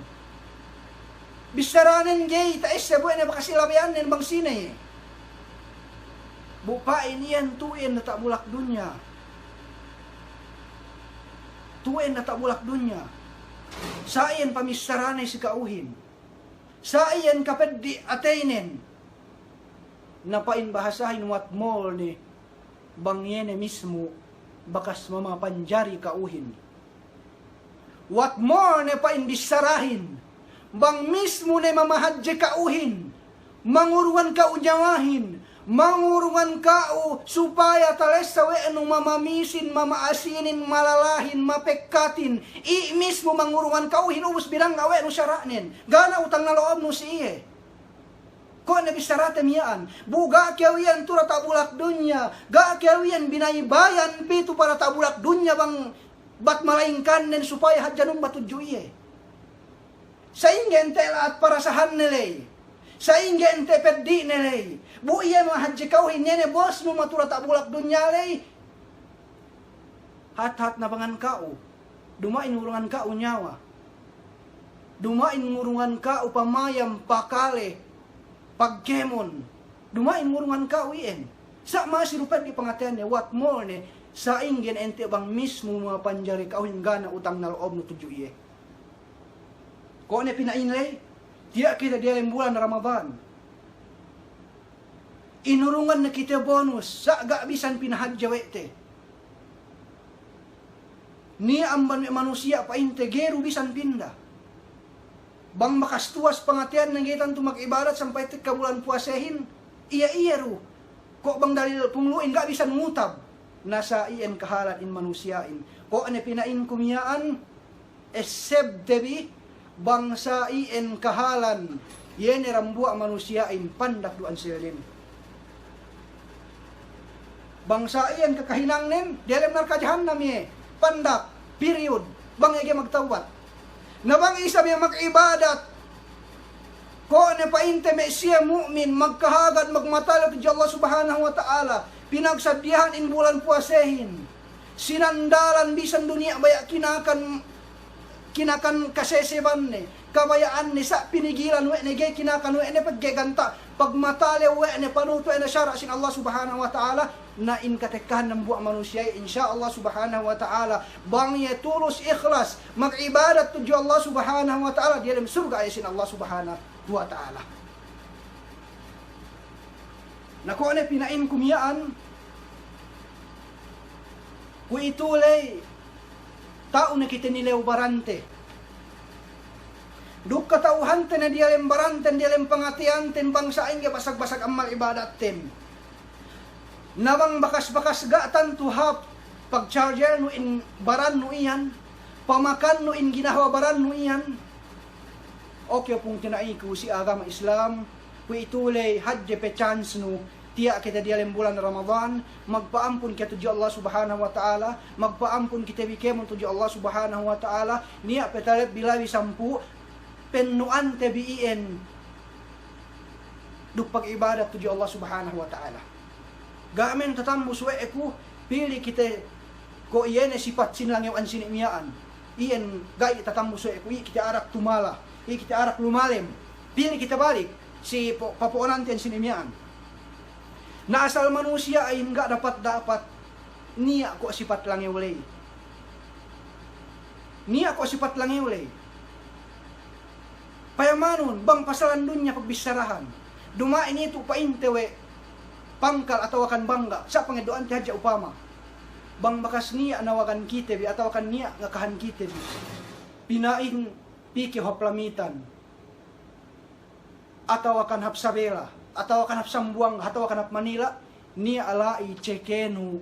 Bissaranen ga'i ta'esseb we' ne bakas ilabeyannen bang sine iye. Bu pa'in iyan tu'u iyan diyata' bulak dunya. Tu'u iyan diyata' bulak dunya. Sa' iyan pamissarane si ka'uhin. Sa' iyan kapeddi' ateynen. Na pa'in bahasahin, what more ne bang iye ne mismu bakas mamapanjari ka'uhin. What more ne pa'in bissarahin bang mismu ne mamahadje ka'uhin, mangurungan ka'u niyawahin, mangurungan ka'u supaya talessa we' nu mamamisin, mama'asinin, malalahin, mapekkatin, i' mismu mangurungan ka'uhin ubus binangga' we' nu sara'nen. Ga' ne utang na lo'obnu si iye. Ko' ne bissarate miya'an, bu ga' kew iyan tu'u diyata' bulak dunya, ga' kew iyan binaybayan pitu pa diyata' bulak dunya bang bat malaingkannen supaya hadja numba tudju iye. Sa'ingge ente' la'at parasahanne ley, sa'ingge ente' peddi'ne ley, bu iye mahadje ka'uhin, iye ne bosnu matu'u diyata' bulak dunya ley. Hat-hat nabangan ka'u, duma'in ngurungan ka'u niyawa, duma'in ngurungan ka'u pamayam, pakale, pagkēmon, duma'in ngurungan ka'u iyan. Sa' masi du peddi' pangateyanne, what more ne, sa'ingge ente' bang mismu mapanjari ka'uhin, ga' ne utang na lo'obnu tudju iye. Ko' ne pina'in ley, tiya' kite diyalem bulan Ramadan. Inurungan ne kite bonus, sa' ga' bisan pinahadje we' te. Niya' amban me' manusiya' pa'inte ga'i du bisan pinda. Bang bakas tuwas pangateyanne ga'i tantu mag'ibadat sampay tekka bulan puwasehin, iye-iye du. Ko' bang dalil punglu'in ga' bisan ngutab. Na sa' iyan kahalan in manusiya'in. Ko' ne pina'inku miya'an, essebte bi, bang sa' iyan kahalan, iye ne dambuwa' manusiya'in, pandak du ansilnen. Bang sa' iyan kakahinangnen, diyalem narka' jahannam iye, pandak, period, bang iye ga'i magtawbat. Na bang isab iye mag'ibadat, ko' ne pa'inte me' siye mu'min, magkahagad, magmatalew tudju Allah Subhanahu wa Ta'ala, pinagsadiyahan in bulan puwasehin, sinandalan bisan du niya' baya' kinakan, kinakan kasesebanne, kabaya'anne, sa' pinigilan we' ne, ga'i kinakan we' ne, pegge' ganta', pagmatalew we' ne, panuhut we' ne sara' sin Allah Subhanahu wa Ta'ala, na in katekkahan dambuwa' manusiya'in, insya Allah Subhanahu wa Ta'ala, bang iye tulus ikhlas, mag'ibadat tudju Allah Subhanahu wa Ta'ala, diyalem surga' iye sin Allah Subhanahu wa Ta'ala. Na ko' ne pina'inku miya'an, kuwe'itu ley, ta'u ne kite nilew barante. Duk kata'uhante ne diyalem baranten, diyalem pangateyanten, bang sa'ingge basag-basag amal ibadatten. Na bang bakas-bakas ga' tantu hāp pagchargernu in barannu iyan, pamakannu in ginahawa barannu iyan. Oke, pungtina'iku si agama Islam, kuwe'itu ley hadje pe chance nu, tiya' kite diyalem bulan Ramadan, magpa'ampun kite tudju Allah Subhanahu wa Ta'ala, magpa'ampun kite bi kēmon tudju Allah Subhanahu wa Ta'ala, niya' pe talebbi labi sampū', pennu'ante bi iyan duk pag'ibadat tudju Allah Subhanahu wa Ta'ala. Ga' men tatambus we' ku, pili' kite ko' iye ne sipat sin langew ensini' miya'an. Iyan ga'i tatambus we' ku, i' kite arak tumala, i' kite arak lumalem. Pili' kite balik si po-, papo'onanten ensini' miya'an. Na asal manusiya'in ga' dapat-dapat niya' ko' sipat langew ley. Niya' ko' sipat langew ley. Payamanun, bang pasalan dunya pagbissarahan. Duma'in itu pa'inte we' pangkal atawakan bangga', sa' pangeddo'ante hadja upama. Bang bakas niya' nawagan kite bi, atawakan niya' ngakahan kite bi. Pina'in pī kew hap Lamitan, atawakan hap Sabela, atawakan hap Sambuwangga, atawakan hap Manila, niya' la'i cekenu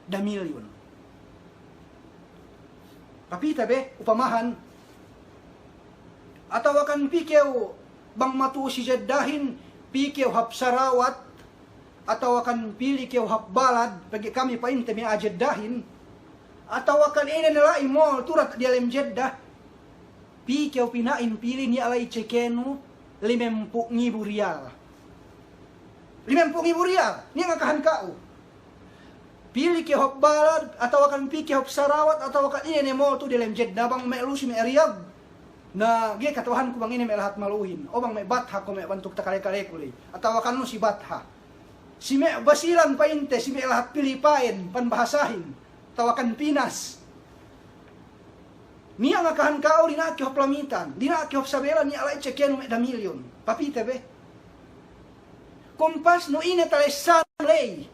damilyun. Kapita be, upamahan, atawakan pī kew bang matu'u si Jeddahin, pī kew hap Sarawat, atawakan pili' kew hap Balad, pegge' kami pa'inte me' a'a Jeddahin, atawakan ine ne la'i mall tu'u diyalem Jeddah, pī kew pina'in pili' niya' la'i cekenu limempū' ngibu riyal. Limempū' ngibu riyal, niya' ngakahan ka'u. Pī ke hap balad, atawakan pī ke hap sarawat, atawakan ine ne mall tu diyalem Jeddah, bang me' lu'u si me' Riyadh. Na, ga'i kata'uhanku bang ine me' lahat malu'uhin. O bang me' Batha ko' me' bantuk takale-kaleku ley. Atawakan lu'u si Batha. Si me' Basilan pa'inte, si me' lahat Pilipain, panbahasahin. Atawakan Pinas. Niya' ngakahan ka'u, dina'ak ke hap Lamitan, dina'ak ke hap Sabela, niya' la'i cekenu me' damilyon. Papite be. Kumpasnu ine talessanu ley.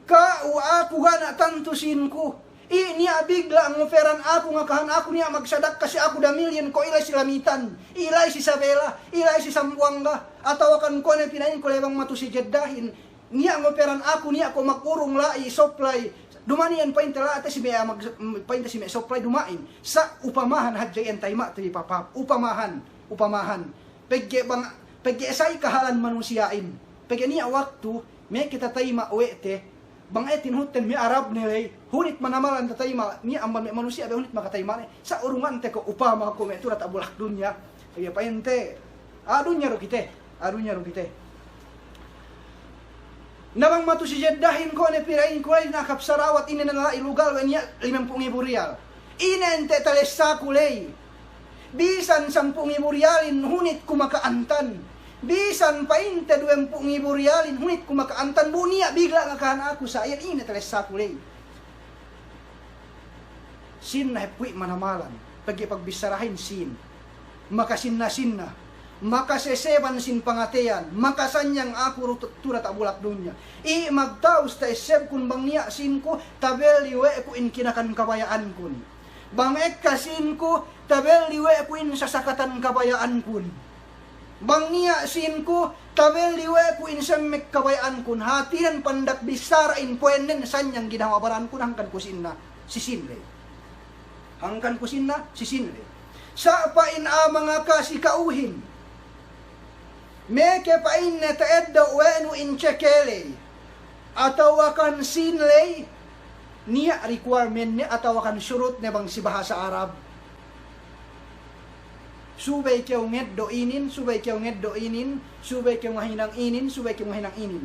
Ka'u, aku ga' ne tantu sīnku. I' niya' bigla' ngoperan aku, ngakahan aku, niya' magsadakka si aku damilyon, ko' ila'i si Lamitan, ila'i si Sabela, ila'i si Sambuwangga, atawakan ko' ne pina'inku ley bang matu si Jeddahin. Niya' ngoperan aku, niya' ko' magurung la'i supply. Duma'in iyan pa'inte la'i te si me' mag-, pa'inte si me' supply duma'in. Sa' upamahan hadja iyan tayima' te bi papap. Upamahan, upamahan. Pegge' bang, pegge' sa'i kahalan manusiya'in. Pegge' niya' waktu, me' kite tatayima' we' te. Bang e tinuhut ten me' Arab ne ley. Hunit manamalan tatayima', niya' amban me' manusiya' be hunit makatayima' ne. Sa' urungante ko' upama ko' me' tu'u diyata' bulak dunya. Pegge' pa'inte. A dunya du kite, a dunya du kite. Na bang matu si Jeddahin ko' ne pina'inku ley, dina'ak hap sarawat, ine ne la'i lugal we' niya' limempū' ngibu riyal. Ine ente' talessaku ley. Bisan sampū' ngibu riyalin hunitku maka'antan. Bisan pa'inte duwempū' ngibu riyalin hunitku maka'antan. Bu niya' bigla' ngakahan aku sa' iyan, ine talessaku ley. Sīnna hep kuwe' manamalan, pegge' pagbissarahin sīn. Makasinna-sinna, makaseseban sīn pangateyan, makasanyang aku ru-, tu'u diyata' bulak dunya. I' magtawus ta'essebkun bang niya' sīnku, tabelli we' ku in kinakan kabaya'ankun. Bang ekka sīnku, tabelli we' ku in sasakatan kabaya'ankun. Bang niya' sīnku, tabelli we' ku in semmek kabaya'ankun. Hātinen pandak bissara'in, po'onnen sanyang ginhawa barankun, hangkan ku sīnna si sīn ley. Hangkan ku sīnna si sīn ley. Sa' pa'in a'a mangaka si ka'uhin. Meke pa'inne ta'eddo' we' nu in ceke ley. Atawakan sīn ley. Niya' requirement ne atawakan surut ne bang si bahasa Arab. Subey kew ngeddo' inin, subey kew ngeddo' inin, subey kew ngahinang inin, subey kew ngahinang inin.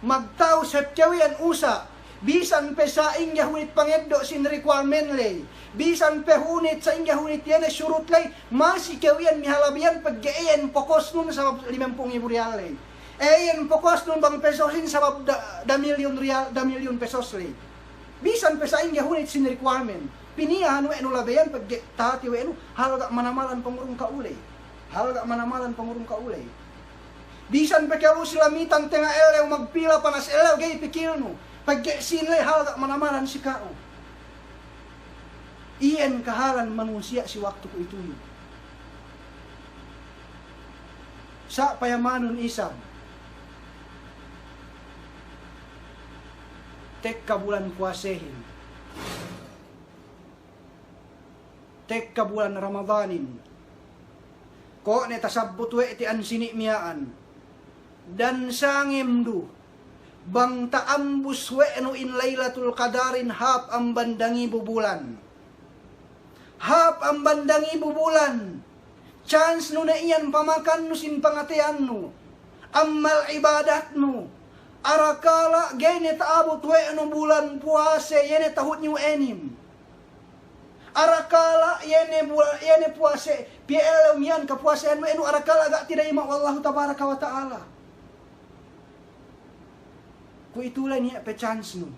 Magtawus hep kew iyan usa', bisan pe sa'ingge hunit pangeddo' sīn requirement ley, bisan pe hunit sa'ingge hunit iye ne surut ley, masi kew iyan mihalabihan pegge' iyan pokosnun sabab limempū' ngibu riyal ley. Iyan pokosnun bang pesosin sabab da, da milyun riyal, da milyun pesos ley. Bisan pe sa'ingge hunit sīn requirement. Piniyahan we' nu labeyan pegge' tahati we' nu, halga' manamalan pangurung ka'u ley. Halga' manamalan pangurung ka'u ley. Bisan pe kew lu'u si Lamitan tenga' ellew magpila panas ellew ga'i pikilnu. Pegge' sīn ley halga' manamalan si ka'u. Iyan kahalan manusiya' si waktu kuwe'itu. Sa' payamanun isab. Tekka bulan puwasehin. Tekka bulan Ramadanin. Ko' ne tasabbut we' te ensini' miya'an. Dan sangem du. Bang ta'ambus we' nu in Laylatul Qadarin hāp amban dangibu bulan. Hāp amban dangibu bulan. Chance nu ne iyan pamakannu sīn pangateyannu. Ammal ibadatnu. Arakala' ga'i ne ta'abut we' nu bulan puwase, iye ne tahut niyu enim. Arakala' iye ne bu-, iye ne puwase, piye ellew miya'an kapuwasehan we' nu arakala' ga' tinayima' we' Allahu Tabaraka wa Ta'ala. Kuwe'itu le niya' pe chance nu.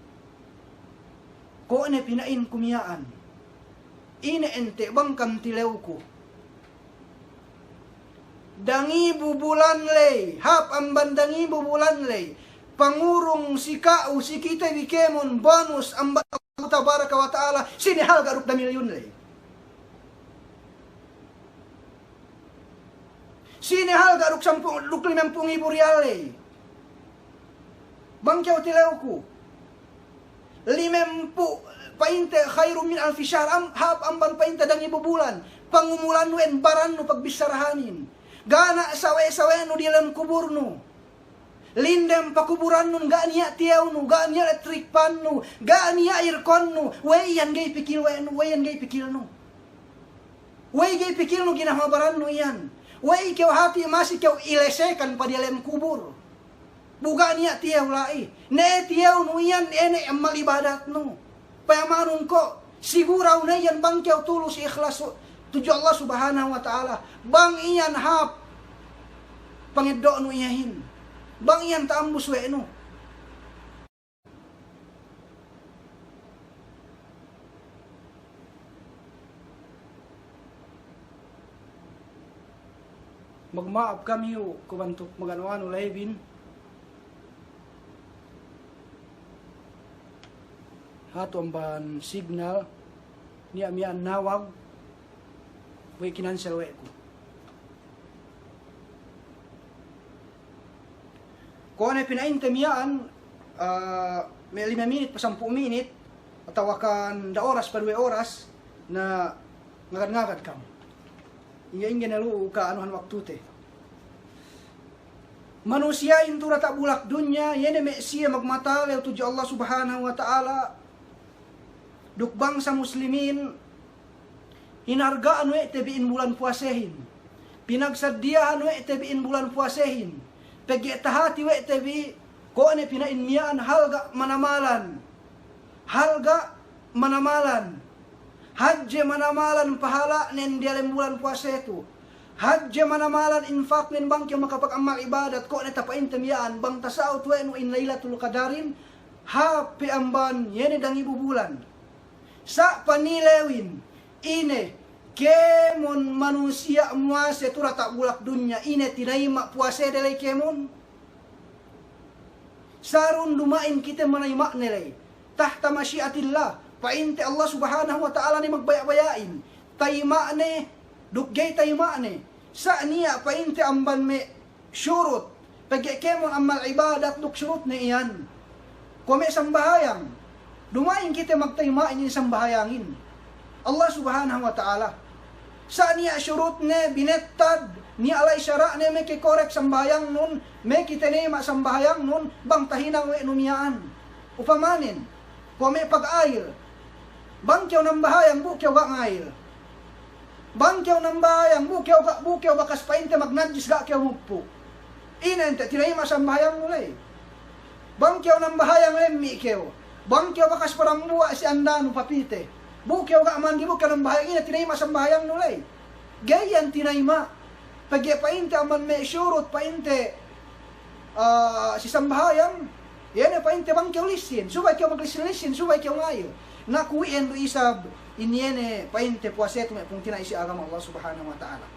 Ko' ne pina'inku miya'an. Ine ente' bang kam tilewku. Dangibu bulan ley, hāp amban dangibu bulan ley. Pangurung si ka'u, si kite bi kēmon, bonus amban Allahu Tabaraka wa Ta'ala, sine halga' duk da milyun ley. Sine halga' duk sampū', duk limempū' ngibu riyal ley. Bang kew tilewku. Limempū' pa'inte khairun min alfi shahr, am-, hāp amban pa'inte dangibu bulan. Pangumulan we' barannu pagbissarahanin. Ga' na' sawe'-sawe'nu diyalem kuburnu. Lindem pakuburannun ga' niya' tiyewnu, ga' niya' electric fan-nu, ga' niya' aircon-nu, we' iyan ga'i pikil we' nu, we' iyan ga'i pikilnu. We' ga'i pikilnu ginhawa barannu iyan. We'ey kew hati' masi kew ilesekan pa diyalem kubul. Bu ga' niya' tiyew la'i. Ne tiyewnu iyan, ine ammal ibadatnu. Payamanun ko', siguraw ne iyan bang kew tulus ikhlas tudju Allah Subhanahu wa Ta'ala. Bang iyan hāp pangeddo'nu iyehin. Bang iyan ta'ambus we' nu. Magma'ap kami yu' ku bantuk maganu-anu la'i bin. Hatu amban signal, niya' miya'an nawag, we' kinansel we' ku. Kuwe' ne pina'inte miya'an, ah, me' lime minit pa sampū' minit, atawakan da oras pa duwe oras, na ngagad-ngagad kam. Ingge-ingge ne lu'u ka'anuhan waktute. Manusiya'in tu diyata' bulak dunya, iye ne me' siye magmatalew tudju Allah Subhanahu wa Ta'ala, duk bangsa muslimin, hinarga'an we' te bi in bulan puwasehin. Pinagsaddiyahan we' te bi in bulan puwasehin. Pegge' tahati we' te bi, kuwe' ne pina'in miya'an halga' manamalan. Halga' manamalan. Hadje manamalan pahala'nen diyalem bulan puwase tu. Hadje manamalan infaknen bang kew makapag-ammal ibadat, kuwe' ne tapa'inte miya'an, bang tasa'ut we' nu in Laylatul Qadarin, hāp pe amban iye ne dangibu bulan. Sa' panilewin, ine, kēmon manusiya' muwase tu diyata' bulak dunya, ine tinayima' puwasede ley kēmon? Sarun duma'in kite manayima'ne ley. Tahta mashi'atillah, pa'inte Allah Subhanahu wa Ta'ala ne magbaya'-baya'in. Tayima'ne, duk ga'i tayima'ne. Sa' niya' pa'inte amban me' shurut, pegge' kēmon ammal ibadat duk shurutne iyan. Kuwe' me' sambahayang, duma'in kite magtayima'in in sambahayangin Allah Subhanahu wa Ta'ala. Sa' niya' shurutne binettad, niya' la'i sara'ne meke korek sambahayangnun, meke tinayima' sambahayangnun, bang tahinang we' nu miya'an. Upamanen, kuwe' me' pag'ayil. Bang kew nambahayang, bu kew ga' ngayil. Bang kew nambahayang, bu kew ga', bu kew bakas pa'inte magnajis ga' kew mugpu'. Ine ente', tinayima' sambahayangnu ley. Bang kew nambahayang lemmi' kew. Bang kew bakas padambuwa' si andanu papite. Bu kew ga' mandi, bu kew nambahayang, ine, tinayima' sambahayangnu ley. Ga'i iyan tinayima'. Pegge' pa'inte amban me' shurut pa'inte, ah, si sambahayang, iye ne pa'inte bang kew lissin, subey kew maglissin-lissin, subey kew ngayil. Na kuwe' iyan du isab, in iye ne pa'inte puwase tu me' pungtina'i si agama Allah Subhanahu wa Ta'ala.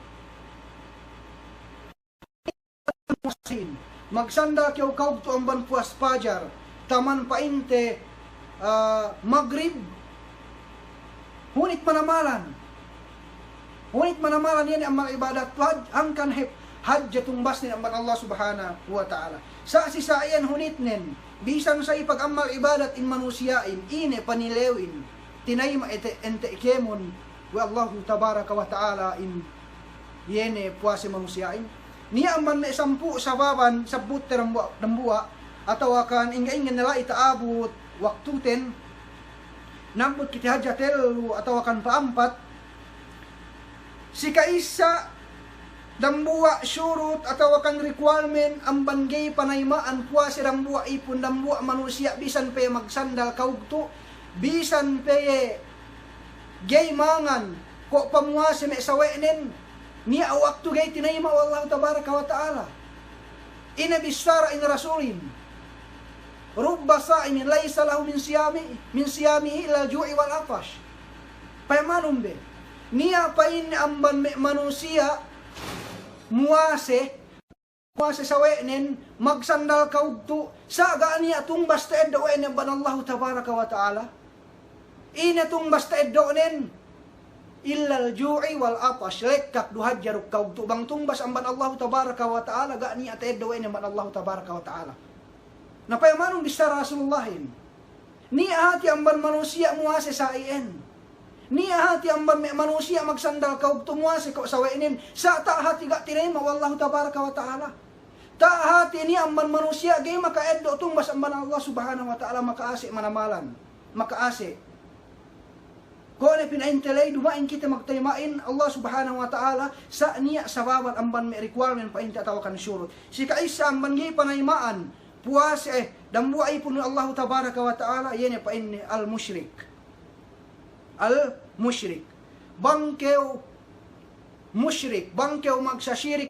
Magsandal kew kawugtu' amban puwas pajar, taman pa'inte, ah, magrib, hunit manamalan. Hunit manamalan iye ne ammal ibadat tu had-, hangkan hep hadje tungbasnen amban Allah Subhanahu wa Ta'ala. Sa' si sa' iyan hunitnen, bisan sa' ipag-ammal ibadat in manusiya'in, ine panilewin, tinayima' ente', ente' kēmon we' Allahu Tabaraka wa Ta'ala in iye ne puwase manusiya'in. Niya' amban me' sampū' sababan sabbutte dambuwa', dambuwa', atawakan ingge-ingge ne la'i ta'abut waktuten, nambut kite hadja tellu atawakan pa'ampat. Si ka'issa, dambuwa' shurut atawakan requirement amban ga'i panayima'an puwase dambuwa' ipun, dambuwa' manusiya' bisan pe magsandal kawugtu', bisan pe ga'i mangan, ko' pamuwase me' sawe'nen, niya' waktu ga'i tinayima' we' Allahu Tabaraka wa Ta'ala. Ine bissara in Rasulin, "Rubba sa'imin laysa lahu min siyami-, min siyamihi illal ju'i wal atash." Payamanun be, niya' pa'inne amban me' manusiya' muwase, muwase sawe'nen, magsandal kawugtu', sa' ga' niya' tungbas ta'eddo' we' ne amban Allahu Tabaraka wa Ta'ala. Ine tungbas ta'eddo'nen? Illal ju'i wal atash, lekkak du hadja duk kawugtu'. Bang tungbas amban Allahu Tabaraka wa Ta'ala, ga' niya' ta'eddo' we' ne amban Allahu Tabaraka wa Ta'ala. Na payamanun bissara Rasulullahin. Niya' hati amban manusiya' muwase sa' iyan. Niya' hati amban me' manusiya' magsandal kawugtu' muwase ko' sawe'nen. Sa' ta'ahati ga' tinayima' we' Allahu Tabaraka wa Ta'ala. Ta'ahati niya' amban manusiya' ga'i maka'eddo' tungbas amban Allah Subhanahu wa Ta'ala, maka'ase' manamalan. Maka'ase'. Kuwe' ne pina'inte ley, duma'in kite magtayma'in Allah Subhanahu wa Ta'ala, sa' niya' sababan amban me' requirement pa'inte atawa kan shurut. Si ka'issa amban ga'i panayma'an puwase, eh, dambuwa' ipun we' Allahu Tabaraka wa Ta'ala, iye ne pa'inne al-mushrik. Al-mushrik. Bang kew mushrik, bang kew magsashirik